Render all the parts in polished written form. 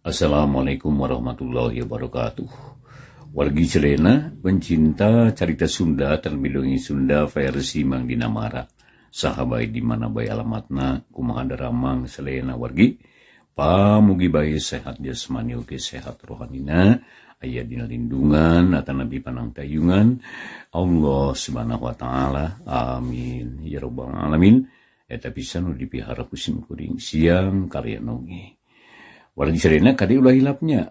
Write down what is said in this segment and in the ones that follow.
Assalamualaikum warahmatullahi wabarakatuh. Wargi Selena, pencinta carita Sunda terlindungi Sunda versi Mang Dinamara. Sahabai di mana bae alamatna, kumaha daramang Selena wargi. Pamugi bae sehat jasmani oge sehat rohanina, aya dina lindungan atanabi panangtayungan Allah Subhanahu wa taala. Amin ya rabbal alamin. Eta pisan nu dipihara ku sim kuring siang karya nonge. Wargi Selena kade ulah hilapnya.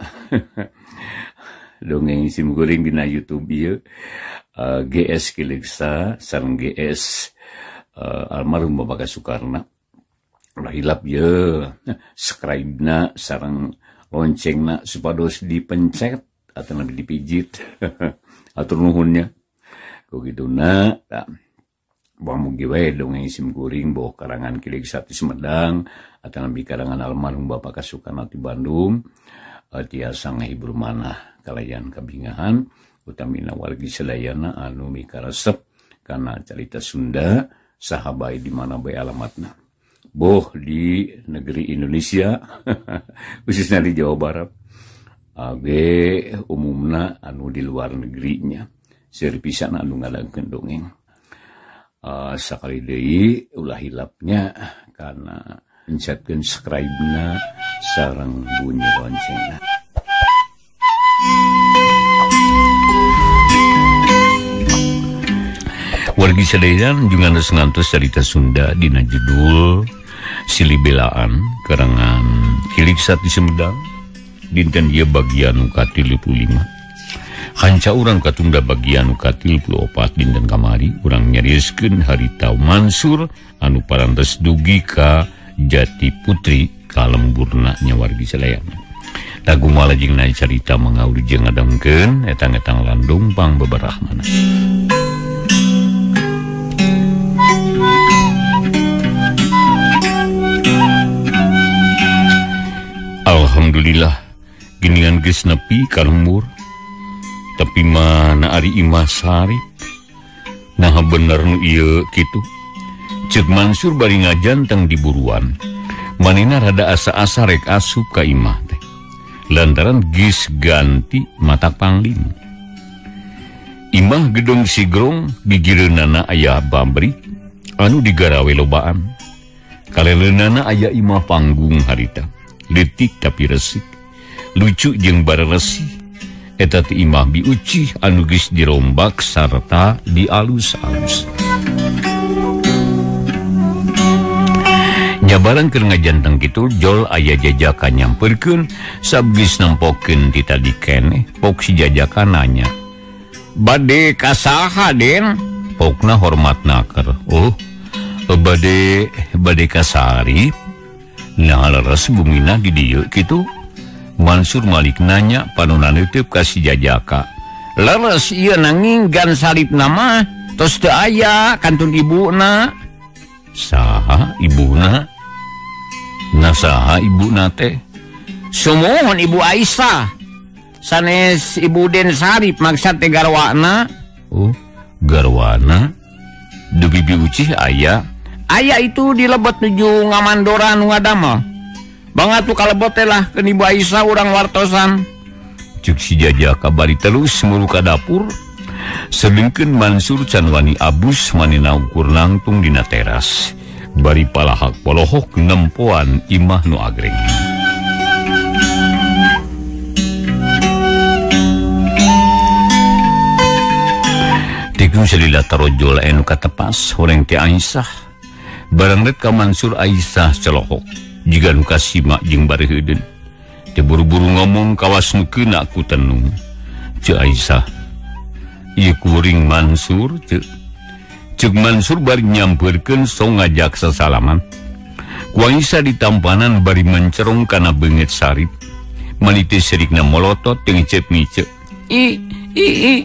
Dongeng sim kuring dina YouTube ieu GS Kiliksa sareng GS almarhum Bapak Soekarno. Ulah hilap ye subscribe-na sareng loncengna supados dipencet atau lebih dipijit. Atur nuhunnya. Ku kituna mugi wae dongeng sim kuring boh karangan Kiliksa ti Sumedang atau lebih karangan almarhum Bapak Soekarno ti Bandung tiasa ngahibur manah kalayan kabingahan utamina wargi sadayana anu mikaresep kana carita Sunda sahabai di mana bae alamatna boh di negeri Indonesia khususnya di Jawa Barat age umumna anu di luar negerinya seueur pisan anu ngadangkeun dongeng. Sakali deui ulah hilapnya karena pencetkeun subscribe-na sareng bunyi loncengna. Wargi sadayana jungan ngantos carita Sunda dina judul Silibelaan karangan Kiliksa ti Sumedang dinten ieu bagian nu ka-35. Hanca urang katunda bagian nu ka-34 dinten kamari urang nyarioskeun harita Mansur anu parantos dugi ka Jati Putri kalemburna nya wargi sadayana. Lagu malajengna carita mangauli jeung ngadangkeun etang-etang landung pang beberahmana. Alhamdulillah geuningan geus nepi ka lembur. Tapi mana ari Imah Sarip? Nah bener nu ieu kitu. Ceuk Mansur bari ngajanteng di buruan. Manehna rada asa-asa rek asup ka imah teh. Lantaran geus ganti mata panglim. Imah gedung sigrong gigireunana aya pabrik anu digarawe lobaan. Kaleleunana aya imah panggung harita. Leutik tapi resik, lucu jeung bareresi. Eta teh imah biucih anu geus dirombak sarta dialus-alus. Nyabaran keur ngajanteng kitu jol aya jajakan nyamperkeun sabgeus nempokeun ti tadi keneh pok si jajakan nanya. Bade ka saha Den? Pokna hormatna keur. Oh, bade ka Sarip. Nah leres bumina di dieu kitu. Mansur Malik nanya panona neuteub ka si jajaka. Leres ieu nanging gan Sarip nama tos teu aya kantun ibuna. Saha ibuna? Nah saha ibuna teh? Sumuhun Ibu Aisyah. Sanes Ibu Den Sarip maksad teh garwana. Oh, garwana? Duh bibi ucih aya. Aya itu di lebet nuju ngamandora nu ngadamel. Bangatu kalebet teh lah ke Ibu Aisyah urang wartosan. Cek si jajaka bari terus muru ka dapur. Sedengkeun Mansur can wani abus manehna ukur nangtung dina teras. Bari palahak polohok nempoan imah nu agreng. Tikung salila tarojol anu katepas horeng teh Aisyah. Barang rek ka Mansur Aisyah celohok. Jiga nu kasima jeung bareuheudeun. Teu buru-buru ngomong kawas nu keuna ku tenung. Ceuk Aisyah. Ieu kuring Mansur ceuk. Ceuk Mansur bari nyampeurkeun so ngajak sasalaman. Ku Aisyah ditampanan bari mencerong kana beungeut Sarip. Mani teh serikna molotot jeung ngicep-ngicep. I i i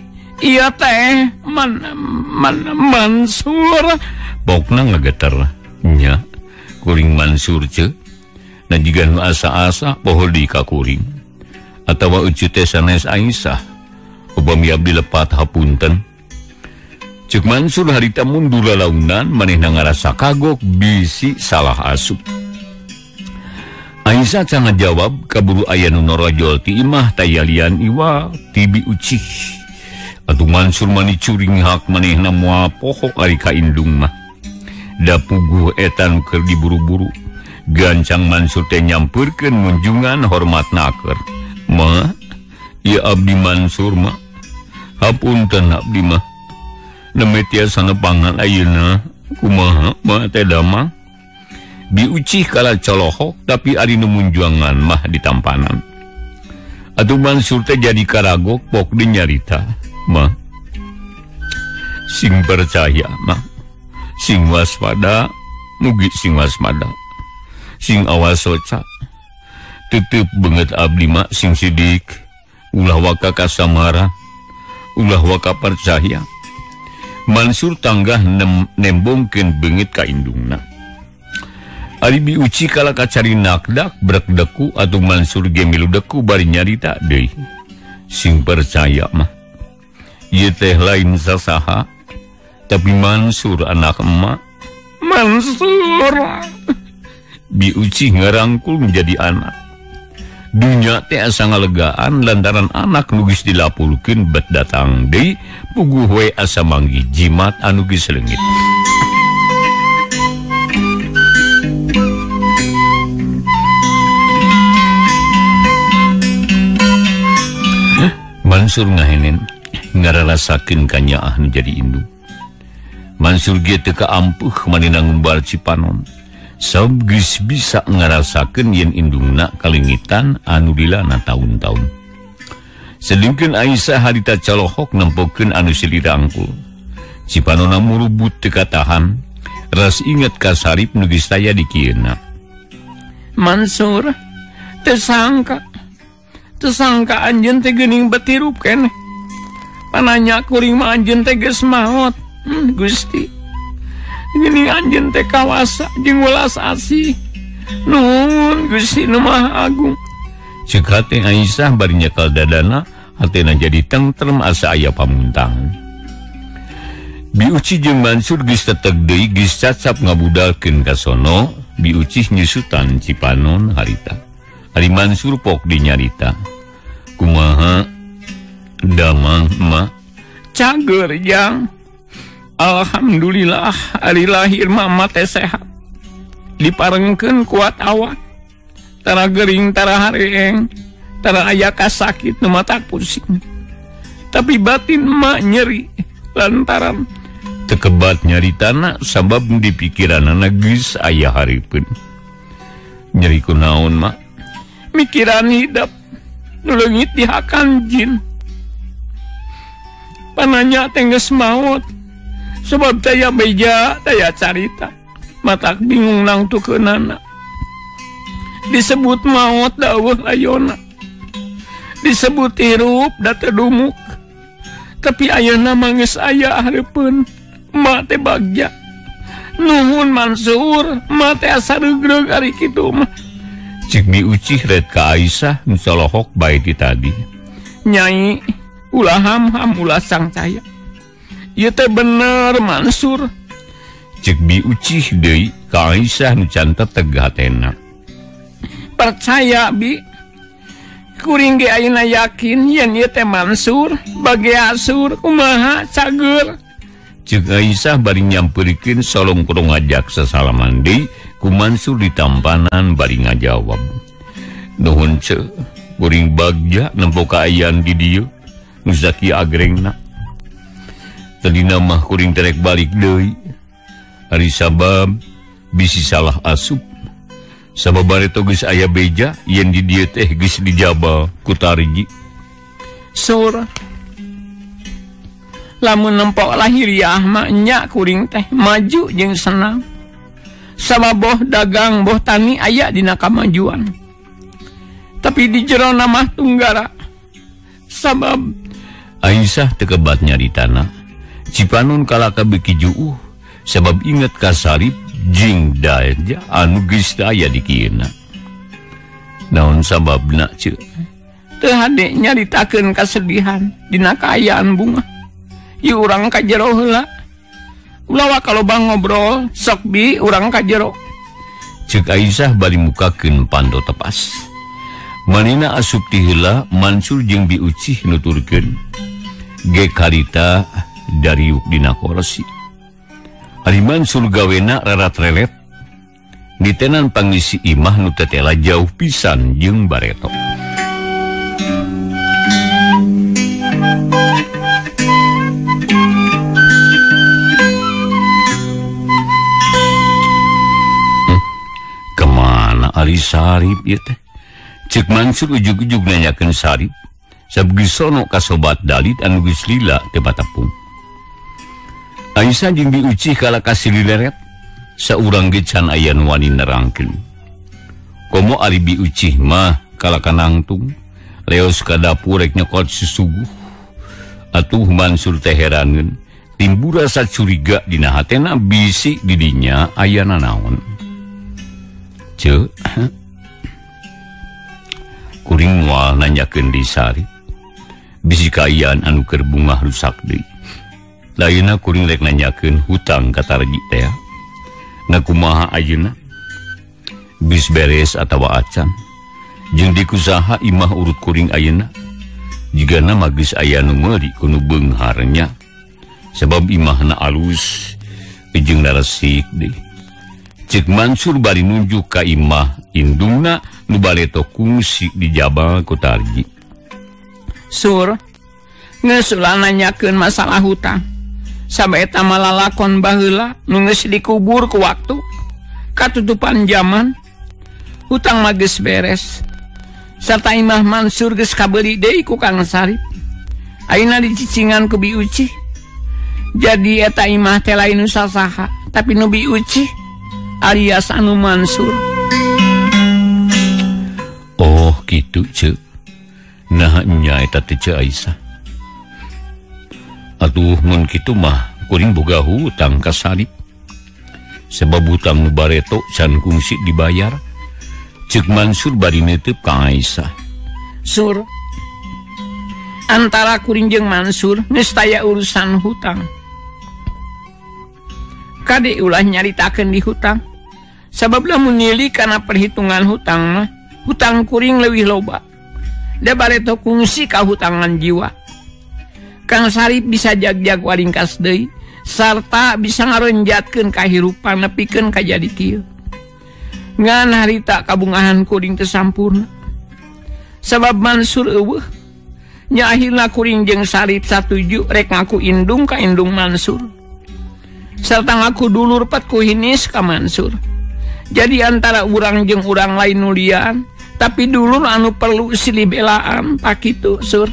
iya teh man man Mansur. Pokna ngageter nya kuring Mansur ceuk. Dan jiga nu asa-asa poho di ka kuring atawa ucu teh sanes Aisyah upami abdi lepat hapunten. Ceuk Mansur harita mundur lalaunan manehna ngarasa kagok bisi salah asup. Aisyah can ngajawab kaburu aya nu norojol ti imah tayalian iwa ti Bi Ucih. Atuh Mansur mani curing hak manehna moal poho ari ka indung mah. Da puguh eta nu keur diburu-buru. Gancang Mansur teh nyampeurkeun munjungan hormatna keur. Ma, ieu abdi Mansur mah. Hapunten abdi mah. Nembe tiasa nepangan ayeuna kumaha mah teh damang. Bi Ucih kala colohok tapi ari nu munjuangan mah ditampanan. Atuh Mansur teh jadi karagok pok di nyarita. Mah, sing percaya mah, sing waspada, mugi sing waspada, sing awas soca. Tetep banget abdi mah sing sidik, ulah waka kasamara, ulah waka percaya. Mansur tanggah nembongkeun beungeut ka indungna. Ari Bi Uci kala kacari nakdak brek deku atuh Mansur ge milu deku bari nyarita deui. Sing percaya mah. Ieu teh lain sasaha tapi Mansur anak emak. Mansur. Bi Uci ngarangkul menjadi anak. Dunya teh asa ngalegaan lantaran anak nu geus dilapurkeun bet datang deui puguh we asa manggih jimat anu geus leungit. Mansur ngahenen ngararasakeun kanyaah nu jadi indung. Mansur ge teu kaampuh manehna ngumbar Cipanon. Sabab geus bisa ngarasakeun yen indungna kalengitan anu dilana taun-taun. Sedengkeun Aisyah harita colohok nempokeun anu silih rangkul. Cipanonna murubut teu katahan, ras inget ka Sarip nu geus taya di kieuna. Mansur teu sangka anjeun teh geuning betirup keneh. Pananya kuring mah anjeun teh geus maot. Gusti. Geuning anjeun teh kawasa jeung welas asih. Nuhun Gusti nu Maha Agung. Ceuk hate Aisyah bari nyekal dadana, hatena jadi tentrem asa aya pamuntangan. Bi Uci jeung Mansur geus teteg deui geus cacap ngabudalkeun ka sono, Bi Uci nyusutan Cipanon harita. Ari Mansur pok dinyarita. Kumaha damang mah? Cager jang. Alhamdulillah ari lahir mama teh sehat. Diparengkeun kuat awak. Tara gering tara hareeng, tara aya kasakit nu matak pusing. Tapi batin emak nyeri lantaran tekebat nyaritana sabab di pikiranana geus aya hareupeun. Nyeri kunaon mak? Mikiran hidap nu leungit dihakan jin. Pananya teh geus maot. Sebab taya beja, taya carita. Matak bingung nangtukeunana. Disebut maot daweuh layona. Disebut hirup da teu dumuk. Tapi ayeuna mah geus aya hareupeun. Emak teh bagja. Nuhun Mansur, emak teh asa reugreug ari kitu mah. Cik Bi Ucih ret ka Aisyah nu colohok bae ti tadi. Nyai, ulah ham-ham ulah sangcaya. Ieu teh bener Mansur. Cek Bi Ucih deui ka Aisyah nu can teteg hatena. Percaya Bi. Kuring ge ayeuna yakin yen ieu teh Mansur, bage asur kumaha cager. Cek Aisyah bari nyampeurkeun solong kurang ngajak sasalaman deui ku Mansur ditampanan bari ngajawab. Nuhun ceu, kuring bagja nempo kaayaan di dieu nu sakieu agrengna. Tadina mah kuring terek balik deui. Ari sabab bisi salah asup. Sabab bareto geus aya beja yen di dieu teh geus dijabal ku Tarji. Sora. Lamun nempok lahiriah mah nya kuring teh maju jeung senang. Sabab boh dagang boh tani aya dina kamajuan. Tapi di jerona mah tunggara. Sabab Aisyah tekebat nyari tanah. Cipanon kalaka beki juuh sebab inget ka Sarip jeung daja anu geus aya di kieuna. Naon sababna ceu? Teu hade nyaritakeun kasedihan dina kaayaan bunga. Ieu urang ka jero heula. Ulah wa kaloba ngobrol, sok bi urang ka jero. Cek Aisyah bari mukakeun panto tepas. Manina asup ti heula Mansur jeung Bi Ucih nuturkeun ge karita dariuk dina korsi. Ari Mansur gawena rarat-relet ditenan pangisi imah nu tetela jauh pisan jeung bareto. Kemana ari Sarip ieu teh? Cek Mansur ujug-ujug nanyakeun Sarip. Sabgeus sono ka sobat Dalit anu geus lila teu batepung. Aisyah jeung Bi Ucih kalah ka silileret, saurang ge can aya nu wani nerangkeun. Komo ari Bi Ucih mah kalah ka nangtung, leos ka dapur rek nyokot susuguh. Atuh Mansur teh heraneun, timbul rasa curiga dina hatena bisi di dinya aya nanaon. Ceu, kuring moal nanyakeun di Sarip. Bisi kaayaan anu keur bungah rusak deui. Lainna kuring rek nanyakeun hutang ka Tarji teh. Ngakumaha ayeuna? Geus beres atawa acan? Jeung dikusaha imah urut kuring ayeuna? Jigana mah geus aya nu meuli ku nu beunghar nya. Sebab imahna alus jeung resik deui. Cek Mansur bari nunjuk ka imah indungna nu bareto kungsi di jabal ku Tarji. Sur, geus ulah nanyakeun masalah hutang. Sabaeta malalakon baheula nu geus dikubur ku waktu katutupan zaman. Hutang mah geus beres. Sarta imah Mansur geus kabeuli deui ku Kang Sarip. Ayeuna dicicingan ku Bi Ucih. Jadi eta imah teh lain nu sasaha, tapi nu Bi Ucih alias anu Mansur. Oh kitu ceu. Nah nya eta teh Ceu Aisyah. Atuh mun kitu mah kuring boga hutang ka Sarip. Sebab hutang nu bareto can kungsi dibayar. Cek Mansur bari neuteub ka Aisyah. Sur, antara kuring jeung Mansur geus taya urusan hutang. Kade ulah nyaritakeun di hutang. Sabab lamun nili kana perhitungan hutang mah, hutang kuring leuwih loba. Da bareto kungsi kahutangan jiwa. Kang Sarip bisa jag-jag waringkas deui sarta bisa ngaronjatkeun kahirupan nepikeun ka jadi kieu. Ngan harita kabungahan kuring teu sampurna. Sabab Mansur eueuh. Nya akhirna kuring jeung Sarip satuju rek ngaku indung ka indung Mansur. Sarta ngaku dulur pat ku hinis ka Mansur. Jadi antara urang jeung urang lain nu lian, tapi dulur anu perlu silih belaan pakitu Sur.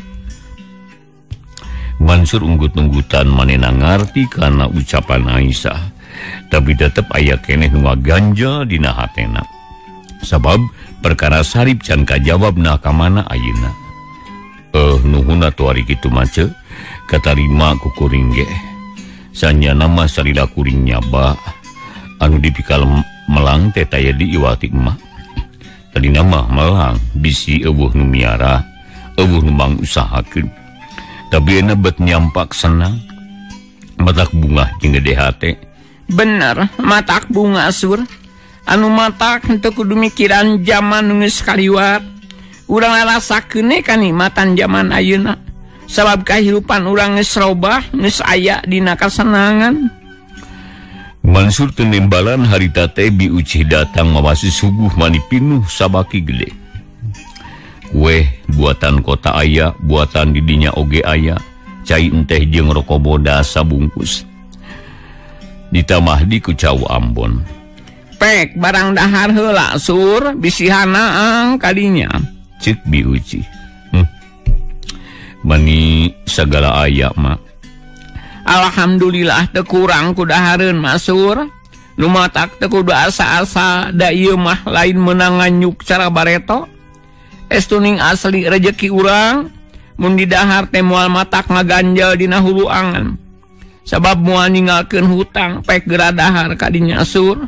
Mansur unggut-unggutan manena ngarti kana ucapan Aisyah, tapi tetep aya keneh nu ngaganjal dina hatena. Sabab perkara Sarip can kajawab nah ka mana ayeuna. Nuhun atuh ari kitu mah ceu, katarima ku kuring ge. Sanyana mah salila kuring nyaba anu dipikal melang teh taya di iwati emak. Tadina mah melang bisi eueuh nu miara, eueuh nu mangusahakeun. Tapi enak bet nyampak senang, matak bungah jeung gede hate. Bener, matak bunga Sur. Anu matak henteu kudu mikiran zaman nu geus kaliwat. Urang ngarasakeun kanikmatan zaman ayeuna. Sabab kahirupan urang geus robah, geus aya dina kasenangan. Mansur teu nembalan harita teh Bi Ucih datang mawasi suguh mani pinuh sabaki gede. Kue buatan kota aya, buatan didinya oge aya, cai enteh jeung roko bodas sabungkus. Ditamah di ku cau Ambon. Pek barang dahar heula Sur, bisi hanaang kadinya. Cek Bi Ucih. Mani sagala aya mah. Alhamdulillah teu kurang ku dahareun Masur. Nu matak teu kudu asa-asa da ieu mah lain meunang nganyuk cara bareto. Estuning asli rejeki urang mun didahar teh moal matak ngaganjel dina hulu angan. Sabab moal ninggalkeun hutang pek geura dahar ka dinya Sur.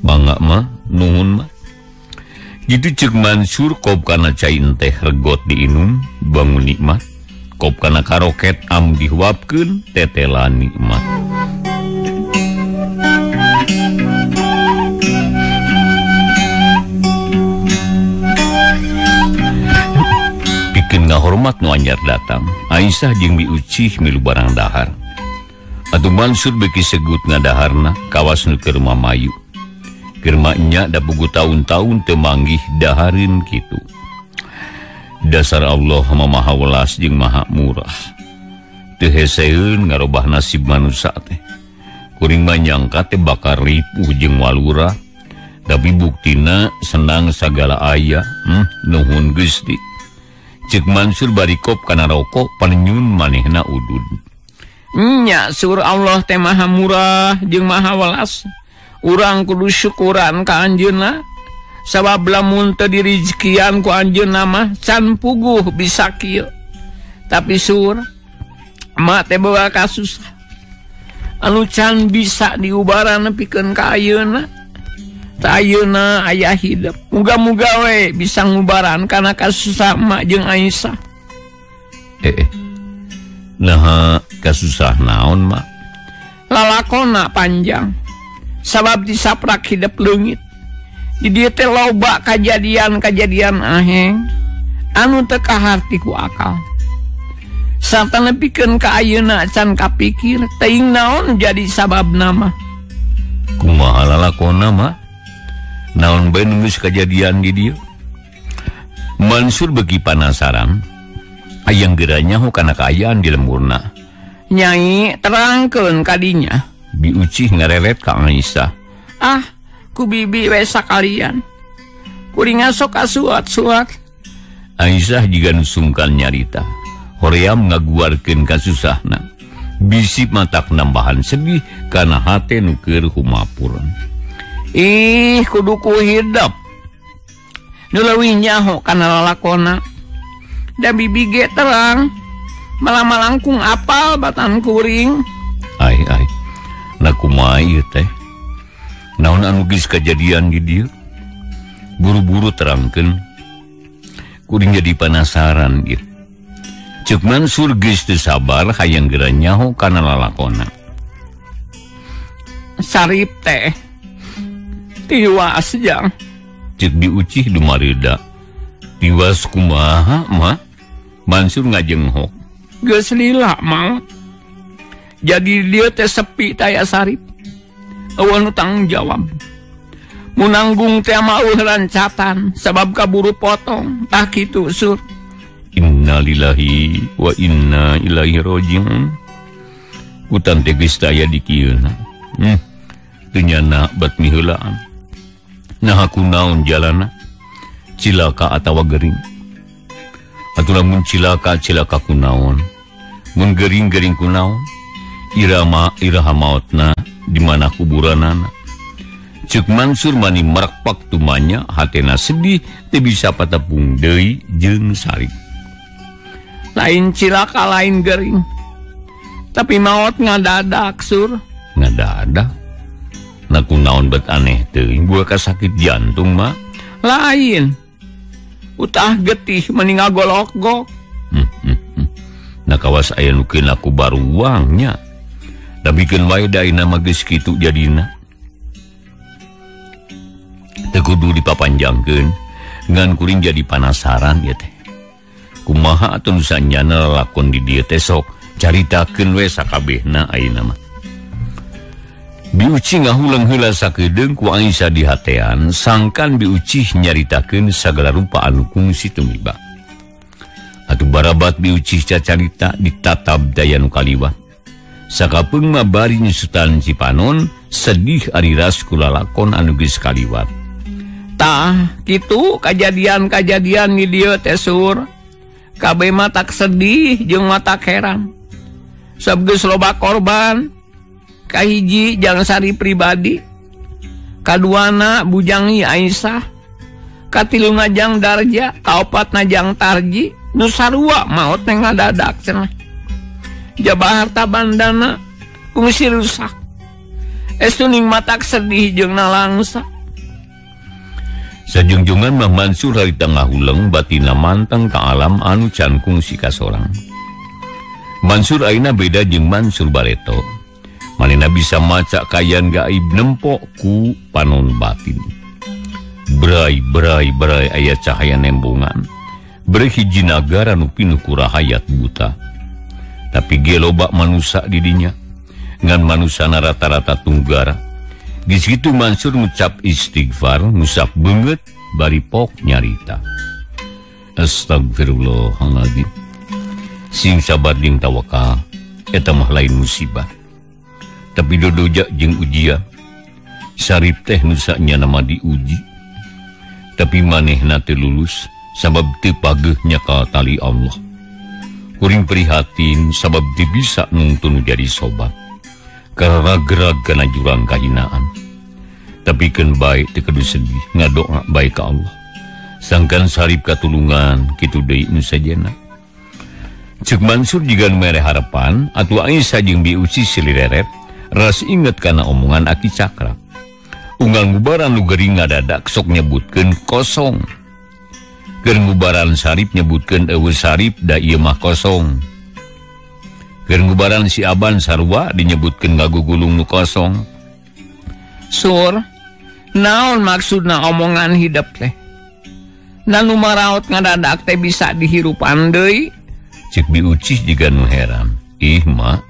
Mangga mah nuhun mah. Gitu cek Mansur kop kana cai teh regot diinum bangun nikmat. Kop kana karoket am dihuapkeun tetela nikmat. Ngahormat nu anyar datang. Aisyah jeung Bi Ucih milu barang dahar. Atuh Mansur beki segut ngadaharna kawas nu keur mamayu. Keur nya da buku taun-taun teu manggih dahareun kitu. Dasar Allah Maha welas jeung Maha murah. Teu heseun ngarobah nasib manusia teh. Kuring mah nyangka teh bakal ripuh jeung walura, tapi buktina senang sagala aya. Nuhun Gusti. Cek Mansur bari kop kana rokok panenyun manehna udud. Nya sur Allah teh Maha murah jeung Maha welas. Urang kudu syukuran ka anjeunna. Sabab lamun teu dirizkian ku anjeunna mah can puguh bisa kieu. Tapi sur mak teh boga kasus anu can bisa diubaran pikeun ka ayeuna. Ta ayeuna aya hidep. Muga-muga we bisa ngubaran kana kasusah mak jeung Aisyah. Naha kasusah naon mak? Lalakona panjang. Sabab disaprak hidep leungit. Di dieu teh loba kajadian-kajadian aheng anu teu kaharti ku akal. Sarta nepikeun ka ayeuna can kapikir teuing naon jadi sababna mah. Kumaha lalakona mah? Naon bae nu geus kajadian di dieu? Mansur beuki panasaran hayang geura nyaho kana kaayaan di lemburna. Nyai terangkeun ka dinya. Bi Ucih ngareret ka Aisyah. Ah, ku bibi we sakalian. Kuring sok kasuat-suat. Aisyah jiga nu sungkan nyarita. Hoream ngaguarkeun kasusahna. Bisi matak nambahan sedih kana hate nu keur humapur. Ih, kudu ku hidep. Nu leuwih nyaho kana lalakona. Da bibi ge terang. Malah malangkung apal batan kuring. Ai ai. Na kumaha ieu teh? Naon anu geus kajadian di dieu? Buru-buru terangkeun. Kuring jadi panasaran ieu. Cek Mansur geus teu sabar hayang geura nyaho kana lalakona. Sarip teh tiwas jang. Cek Bi Ucih dumarida. Tiwas kumaha mah? Mansur ngajenghok. Geus lila maot. Jadi dia teh sepi taya Sarip. Eueuh nu tanggung jawab. Munanggung teh mauh rancatan sabab kaburu potong. Tah kitu sur. Innalillahi wa inna ilaihi rajiun. Kutan teh geus taya di kieuna. Teu nyana bat miheulaan. Naha kunaon jalana? Cilaka atawa gering. Atuh lamun cilaka cilaka kunaon? Mun gering-gering kunaon? Irama iraha maotna di mana kuburanana? Cek Mansur mani merekpak tumanya hatena sedih teu bisa patepung deui jeung Sarip. Lain cilaka lain gering. Tapi maot ngadadak sur. Ngadadak? Nah kunaon bet aneh teuing gua kasakit jantung mah. Lain. Utah getih meni ngagolok-gok. Nah kawas aya nu keun aku baruang nya. Da bikeun wae da ayeuna mah geus kitu jadina. Teu kudu dipapanjangkeun ngan kuring jadi panasaran ieu teh. Kumaha atuh nu sanyana lalakon di dieu teh sok caritakeun we sakabehna ayeuna mah. Bi Ucih ngahuleng heula sakedeung ku Aisyah dihatean sangkan Bi Ucih nyaritakeun sagala rupa anu kungsi tumiba. Atuh barabat Bi Ucih cacarita ditatab daya nu kaliwat. Sakapeung mah bari nyusutan Cipanon sedih ari ras ku lalakon anu geus kaliwat. Tah kitu kajadian-kajadian di dieu teh sur. Kabeh mah tak sedih jeung matak heran. Sabab geus loba korban. Kahiji jang Sari pribadi, kaduana Bujangi Aisyah, katiluna jang Darja, kaopatna jang Tarji, nu sarua maot teh ngadadak cenah. Jaba harta bandana kungsi rusak. Estu ning matak sedih jeung nalangsa. Sajungjungan Mah Mansur harita ngahuleng batina manteng ka alam anu can kungsi kasorang. Mansur ayeuna beda jeung Mansur bareto. Manehna bisa maca kayan gaib nempok ku panon batin. Brai brai brai aya cahaya nembungan. Berhiji nagara nu pinuh ku rahayat buta. Tapi ge loba manusa di dinya. Ngan manusana rata-rata tunggara. Geus kitu Mansur ngucap istighfar, ngusap beungeut bari pok nyarita. Astagfirullahaladzim. Sing sabar jeung tawakal, eta mah lain musibah. Tapi dodoja jeung ujian. Sarip teh nu sanyana mah diuji. Tapi manehna teu lulus sabab teu pageuh nyakal tali Allah. Kuring prihatin sabab teu bisa nungtun jadi sobat. Karena gerag kana jurang kahinaan. Tapi keun bae teu kudu sedih, ngadoa bae ka Allah. Sangkan Sarip katulungan kitu deui nu sajena. Ceuk Mansur jiga nu mere harapan atuh Aisyah jeung Bi Uci silireret ras inget kana omongan Aki Cakra. Unggal ngubaran nu gering ngadadak sok nyebutkeun kosong. Keur ngubaran Sarip nyebutkeun eueuh Sarip da ieu mah kosong. Keur ngubaran si Aban sarua dinyebutkeun ngagugulung nu kosong. Sur, naon maksudna omongan hidep teh? Da nu maraot ngadadak teh bisa dihirupan deui? Cek Bi Ucih jiga nu heran. Ih mak,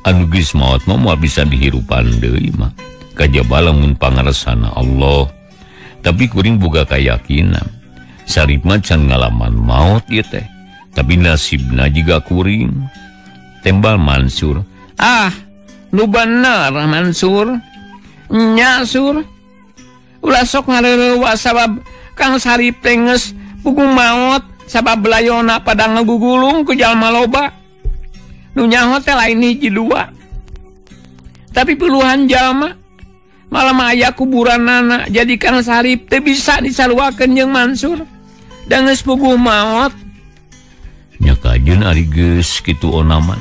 anu geus maot mah moal bisa dihirupan deui mak. Kajaba lamun pangaresana Allah. Tapi kuring boga kayakinan. Sarip mah can ngalaman maot ieu teh. Tapi nasibna jiga kuring. Tembal Mansur. Ah, nu bener Mansur. Nya Sur. Ulah sok ngareureua sabab Kang Sarip teh geus puguh maot sabab layona pada ngagugulung ku jalma loba. Nu nyaho teh lain hiji dua. Tapi puluhan jalma. Malah mah aya kuburanana jadi Kang Sarip teh bisa disaruakeun jeung Mansur. Da geus puguh maot. Nya kajeun ari geus kitu onaman.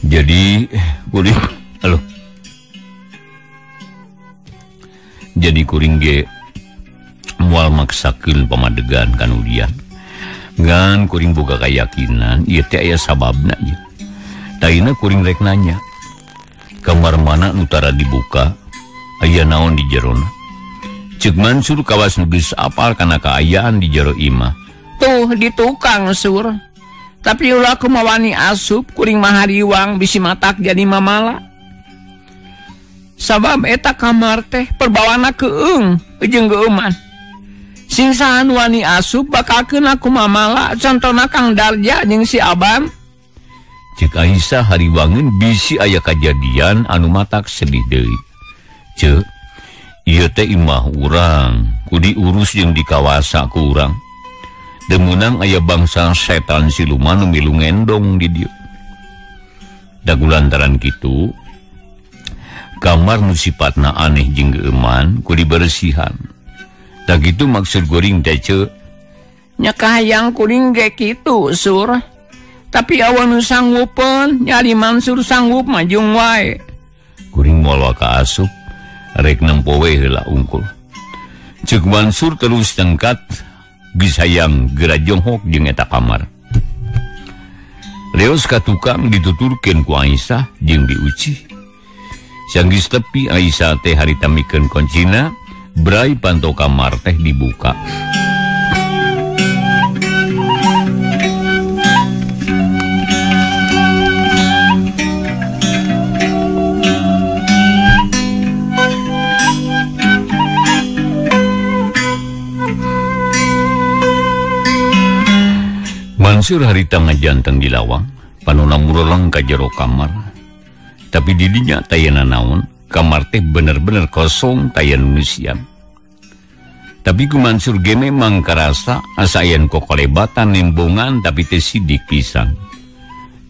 Jadi kuring halo. Jadi kuring ge moal maksakeun pamadegan kanudian. Ngan kuring boga kayakinan ieu teh aya sababna ieu. Taina kuring rek nanya. Kamar mana nu tara dibuka? Aya naon di jerona? Ceuk Mansur kawas nu geus apal kana kaayaan di jero imah. Tuh di tukang Sur. Tapi ulah kumawani asup kuring mah hariwang bisi matak jadi mamala. Sabab eta kamar teh perbawana keung jeung geuman. Sing sahan wani asup bakal keuna ku mamala contona Kang Darja jeung si Aban. Cek Aisyah hariwangeun bisi aya kajadian anu matak sedih deui. Ceuk, ieu teh imah urang, ku diurus jeung dikawasa ku urang. Demunang aya bangsa setan siluman nu milu ngendong di dieu. Da gulantaran kitu, kamar nu sipatna aneh jeung geuman ku dibersihan. Da kitu maksud kuring teh ceuk. Nya kahayang kuring ge kitu, Sur. Tapi awan nu sanggupeun, nyari Mansur sanggup majung wae. Kuring moal ka asup, rek nempo we heula unggul. Ceuk Mansur terus tengkat geus hayang geura jonghok jeung eta kamar. Leos ka tukang dituturkeun ku Aisyah jeung Bi Uci. Sanggeus tepi Aisyah teh harita mikeun koncina, brai panto kamar teh dibuka. Mansur harita ngajanteng di lawang, panona mureleng ka jero kamar. Tapi didinya tayana naon, kamar teh bener-bener kosong taya nu ngeusian. Tapi ku Mansur ge memang karasa asa aya nu kokolebatan nembongan tapi teh sidik pisan.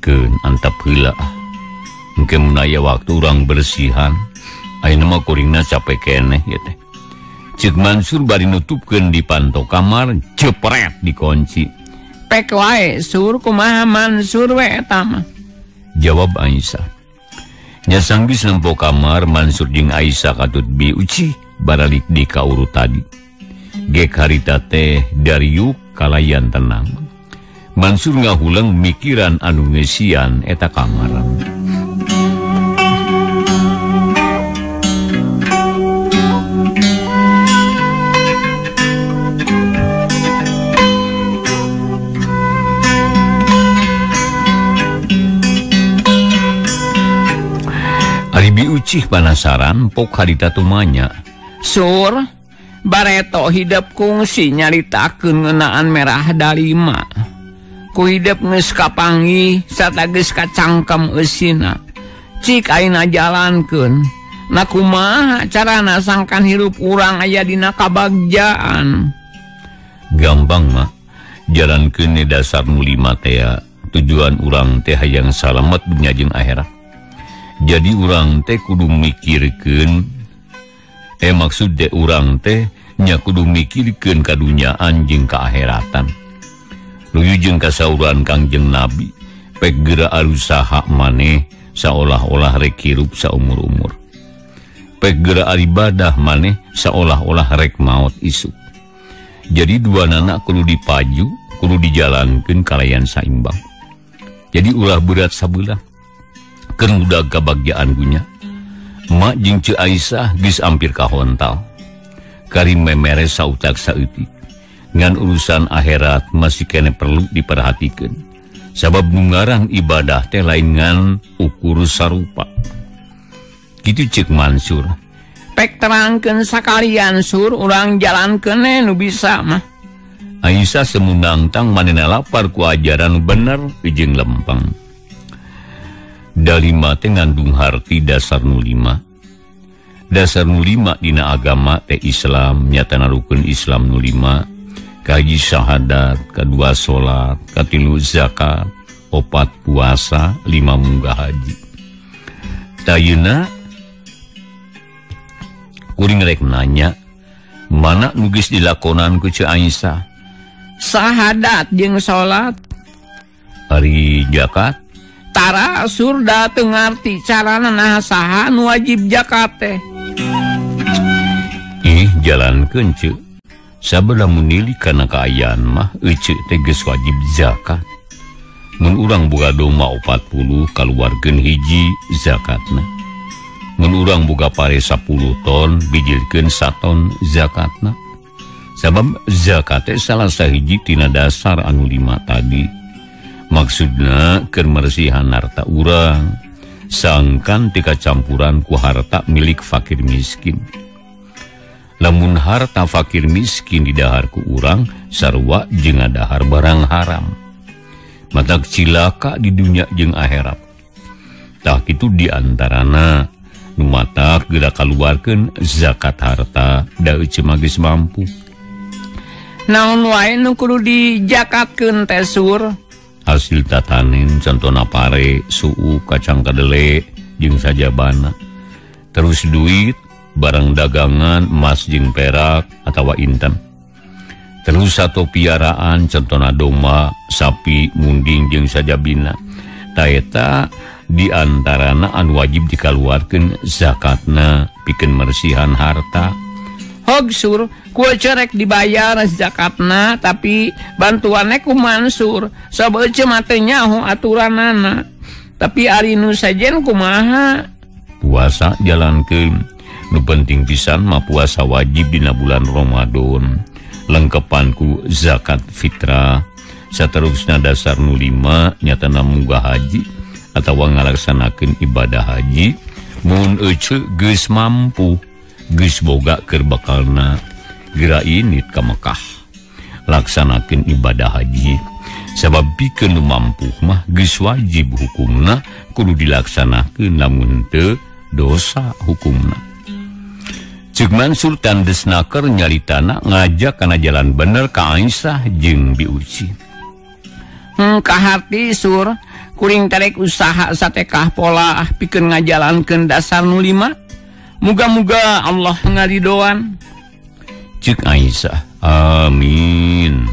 Keun antap heula ah. Engke mun aya waktu urang bersihan, ayeuna mah kuringna capek keneh ieu teh. Ceuk Mansur bari nutupkeun di panto kamar, cepret dikunci. Pek wae Sur, kumaha Mansur we eta mah? Jawab Aisyah. Nya sanggis nempo kamar Mansur jeung Aisyah katut Bi Uci baralik di kauru tadi. Gek harita teh dariuk kalayan tenang. Mansur ngahuleng mikiran anu ngeusian eta kamaran. Biucih panasaran pok harita tumanya. Sur, bareto hidep kungsi nyaritakeun ngeunaan merah dalima. Ku hidep geus kapanggih sarta geus kacangkem eusina. Cik ayeuna jalankeun. Na kumaha carana sangkan hirup urang aya dina kabagjaan? Gampang mah. Jalankeun dasar nu lima teh tujuan urang teh hayang salamet dunya jeung akhirat. Jadi urang teh kudu mikirkeun maksud teh urang teh nya kudu mikirkeun ka dunyaan jeung ka akhiratan. Luyu jeung kasauran Kangjeng Nabi pek geura arusaha maneh saolah-olah rek hirup saumur-umur. Pek geura ibadah maneh saolah-olah rek maot isuk. Jadi dua nana kudu dipaju, kudu dijalankeun kalayan saimbang. Jadi ulah berat sabelah. Keur ngudag kabagjaan dunya. Mak jeung Ceu Aisyah geus ampir kahontal. Karim memere sautak saeutik. Ngan urusan akhirat masih kene perlu diperhatikeun. Sabab nu ngarang ibadah teh lain ngan ukur sarupa. Kitu ceuk Mansur. Pek terangkeun sakalian Sur, urang jalankeun nu bisa mah. Aisyah semunangtang manehna lapar ku ajaran bener jeung lempeng. Dalima teh ngandung harti dasar nu lima. Dasar nu lima dina agama teh Islam, nyatana rukun Islam nu lima, kahiji syahadat, kadua salat, katilu zakat, opat puasa, lima munggah haji. Tayeuna kuring rek nanya, mana nu geus dilakonan ku Ceu Aisyah? Syahadat jeung salat. Ari zakat? Tara surda teu ngarti carana naha saha nu wajib zakat teh. Ih jalankeun Ceu. Sabada munili kana kaayaan mah eceu teh geus wajib zakat. Mun urang boga domba 40 kaluarkeun hiji zakatna. Mun urang boga pare 10 ton bijilkeun 1 ton zakatna. Sabab zakat teh salah sahiji tina dasar anu lima tadi. Maksudna keur mersihan harta urang sangkan tika campuran ku harta milik fakir miskin. Lamun harta fakir miskin didahar ku urang sarua jeung ngadahar barang haram. Matak cilaka di dunya jeung akhirat. Tah kitu diantarana nu matak geura kaluarkeun zakat harta da eceu mah geus mampu. Naon wae nu kudu dijakatkeun teh Sur? Hasil tatanen contona pare, suuk, kacang kadele jeung sajabana. Terus duit, barang dagangan, emas jeung perak atawa intan. Terus satu piaraan contona domba, sapi, munding jeung sajabina. Ta eta diantarana anu wajib dikaluarkeun zakatna pikeun mersihan harta. Hog Sur, ku cerek dibayar zakatna tapi bantuannya ku Mansur. Sob ece mah teu nyaho aturanana. Tapi ari nu sajen kumaha? Puasa jalankeun. Nu penting pisan mah puasa wajib dina bulan Ramadan. Lengkepan ku zakat fitrah. Saterusna dasar nu lima nyatana munggah haji atawa ngalaksanakeun ibadah haji mun ece geus mampu. Geus boga keur bakalna geura init ka Mekah laksanakeun ibadah haji. Sabab pikeun nu mampu mah geus wajib hukumna kudu dilaksanakeun lamun teu dosa hukumna. Ceuk Mansur tandesnaker nyaritana ngajak kana jalan bener ka Aisyah jeung Biuci. Kaharti Sur, kuring terek usaha satekah pola pikeun ngajalankeun dasar nu lima. Muga-muga Allah ngaridoan. Ceuk Aisyah, amin.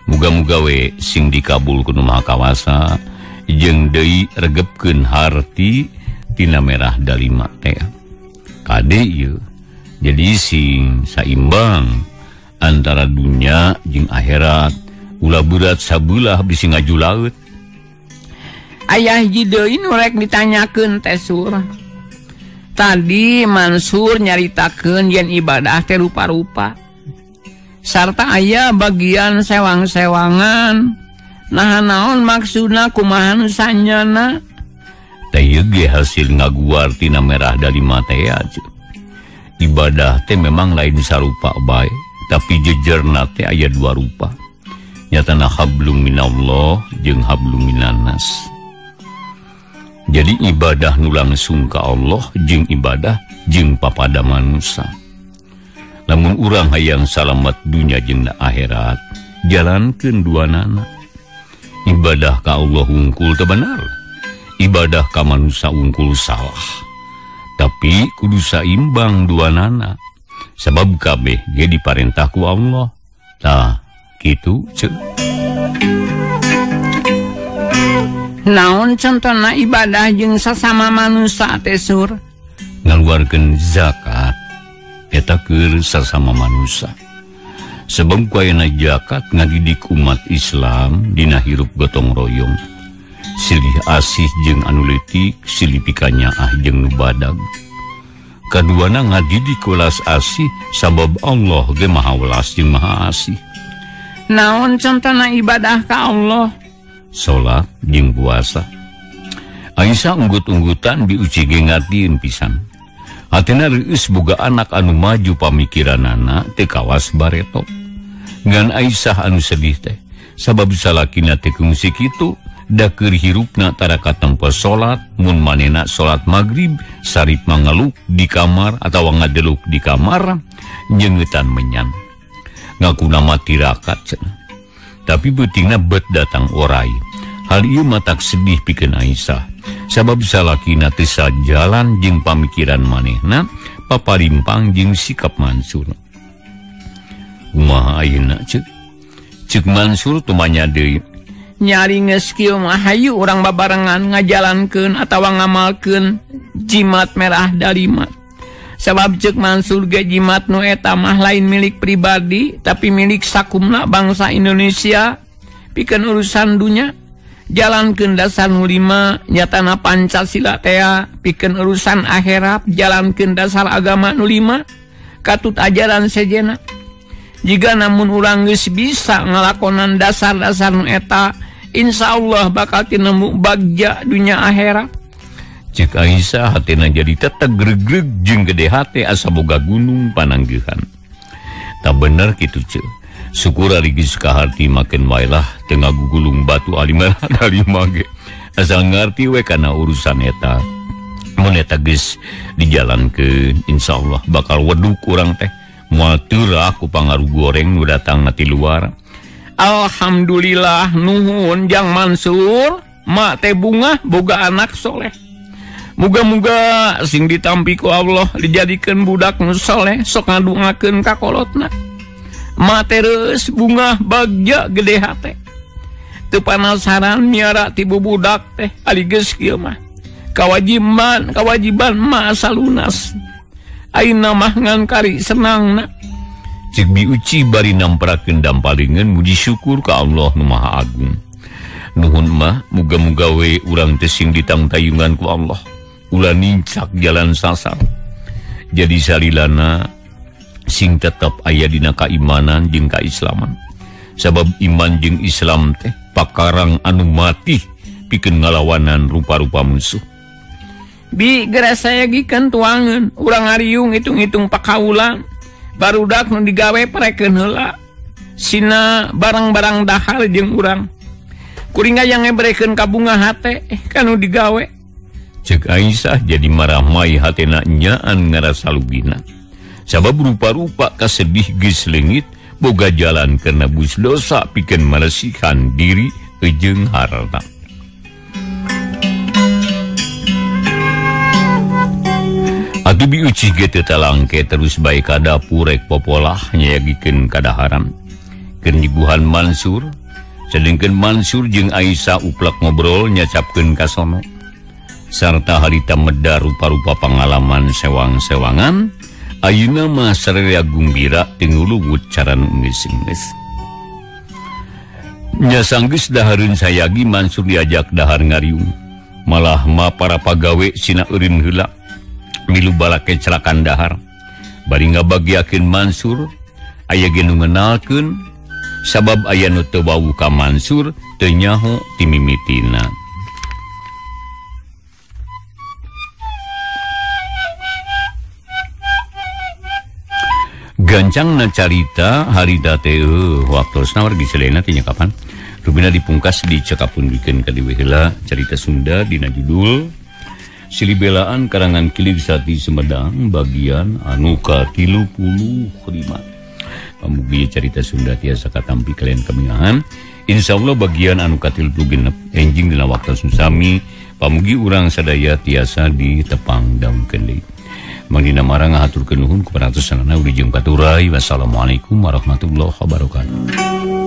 Muga-muga we sing dikabul ku Nu Maha Kawasa jeung deui regepkeun harti tina merah dalima teh. Kade ieu. Jadi sing saimbang antara dunya jeung akhirat. Ulah berat sabelah bisi ngaju laut. Ayah hiji deui nu rek ditanyakeun teh Sur. Tadi Mansur nyaritakeun yen ibadah teh rupa-rupa. Sarta aya bagian sewang-sewangan. Nah naon maksudna kumaha nu sanyana? Teh ieu ge hasil ngaguar tina merah dalima teh aja. Ibadah teh memang lain sarupa bae, tapi jejerna teh aya dua rupa. Nyatana hablum minallah jeung hablum minannas. Jadi ibadah nu langsung ka Allah jeung ibadah jeung papada manusia. Lamun urang hayang salamet dunya jeung akhirat, jalankeun duanana. Ibadah ka Allah wungkul teu bener, ibadah ka manusia wungkul salah. Tapi kudu saimbang duanana, sabab kabeh ge diparentah ku Allah. Tah, kitu ceuk. Naon contona ibadah jeung sasama manusia teh sur? Ngaluarkeun zakat eta keur sasama manusia. Sebab ku ayeuna zakat ngadidik umat Islam dina hirup gotong royong. Silih asih jeung anu leutik, silih pikanyaah jeung nu badag. Kaduana ngadidik welas asih sabab Allah ge maha welas jeung maha asih. Naon contona ibadah ka Allah? Salat jeung puasa. Aisyah unggut-unggutan diuci ge ngartieun pisan. Hatina reueus boga anak anu maju pamikiranana teu kawas bareto. Ngan Aisyah anu sedih teh sabab salakina teh kungsi kitu da keur hirupna tara katempo salat, mun manehna salat magrib sarip mangaluk di kamar atawa ngadeluk di kamar nyeungeutan menyan. Ngakuna mah tirakat cenah. Tapi beutingna bet datang orai. Hal ieu matak sedih pikeun Aisyah. Sabab salakina teu sajalan jeung pamikiran manehna, paparimpang jeung sikap Mansur. Kumaha ayeuna ceuk? Ceuk Mansur tumanya deui. Nyari geus kieu mah hayu urang babarengan ngajalankeun atawa ngamalkeun jimat merah dalima. Sabab ceuk Mansur ge jimat nu eta mah lain milik pribadi tapi milik sakumna bangsa Indonesia pikeun urusan dunya. Jalankeun dasar nu lima nyatana Pancasila tea pikeun urusan akhirat, jalankeun dasar agama nu lima katut ajaran sejena. Jika namun urang geus bisa ngalakonan dasar-dasar nu eta, insyaallah bakal tinemu bagja dunya akhirat. Cek Aisyah hatina jadi teteg gregreg jeung gede hate asa boga gunung pananggihan. Tak bener kitu ceuk. Syukur ari geus kaharti maken wae lah teu ngagugulung batu alimah dalima ge. Asal ngarti we kana urusan eta. Mun eta geus dijalankeun insyaallah bakal weduk urang teh. Moal teu ku pangaruh goreng nu datang ti luar. Alhamdulillah nuhun Jang Mansur, mak teh bungah boga anak soleh. Muga-muga sing ditampi ku Allah dijadikeun budak nu soleh sok ngadungakeun ka kolotna. Ma terus bungah bagja gede hate. Teu panasaran miara ti bubudak teh ari geus kieu mah. Kawajiban mah asa lunas. Ayeuna mah ngan kari senangna. Ceuk Bi Uci bari namprakeun dampalingeun muji syukur ka Allah nu Maha Agung. Nuhun mah muga-muga we urang teh sing ditangtayungan ku Allah. Ulah nincak jalan sasar. Jadi salilana sing tetep aya dina kaimanan jeung kaislaman. Sabab iman jeung Islam teh pakarang anu matih pikeun ngalawanan rupa-rupa musuh. Bi geura sayagikeun tuangeun, urang ngariung hitung-hitung pakaulan. Barudak nu digawe parekeun heula. Sina barang-barang dahar jeung urang. Kuring hayang ngebrekeun ka bunga hate kanu digawe. Ceuk Aisyah jadi marah mai hatena nyaan ngarasa lugina. Sabab rupa-rupa kasedih geus leungit boga jalan karena bus dosa pikeun meresikan diri jeung harta. Atuh Bi Uci ge teu talangke terus bae ka dapur rek popolah nyayagikeun kadaharan. Keur nyiguhan Mansur, sedengkeun Mansur jeung Aisyah uplak ngobrol nyacapkeun ka sono. Sarta harita medar rupa-rupa pangalaman sewang-sewangan, ayeuna mah sararea gumbira teu nguluwut cara nu geus-geus. Nya sanggeus dahareun sayagi Mansur diajak dahar ngariung. Malah ma para pagawe sina eureun heula. Milu balake celakan dahar. Bari ngabagiakeun Mansur, aya ge nu ngenalkeun sabab aya nu teu wawuh ka Mansur teu nyaho ti mimitina. Gancangna carita harita teh waktosna wargi sadayana teh nya kapan rupina dipungkas dicekapun bikeun ka dieu heula carita Sunda dina judul Silibelaan karangan Kilig Sati Sumedang bagian anu ka-35. Pamugi carita Sunda tiasa katampi kalian kamingahan. Insyaallah bagian anu ka-36 enjing dina waktu sami pamugi urang sadaya tiasa ditepang daunkeun deui. Mang Dina Marang ngahaturkeun nuhun ku parantos sanana wilujeng paturai. Wassalamualaikum warahmatullahi wabarakatuh.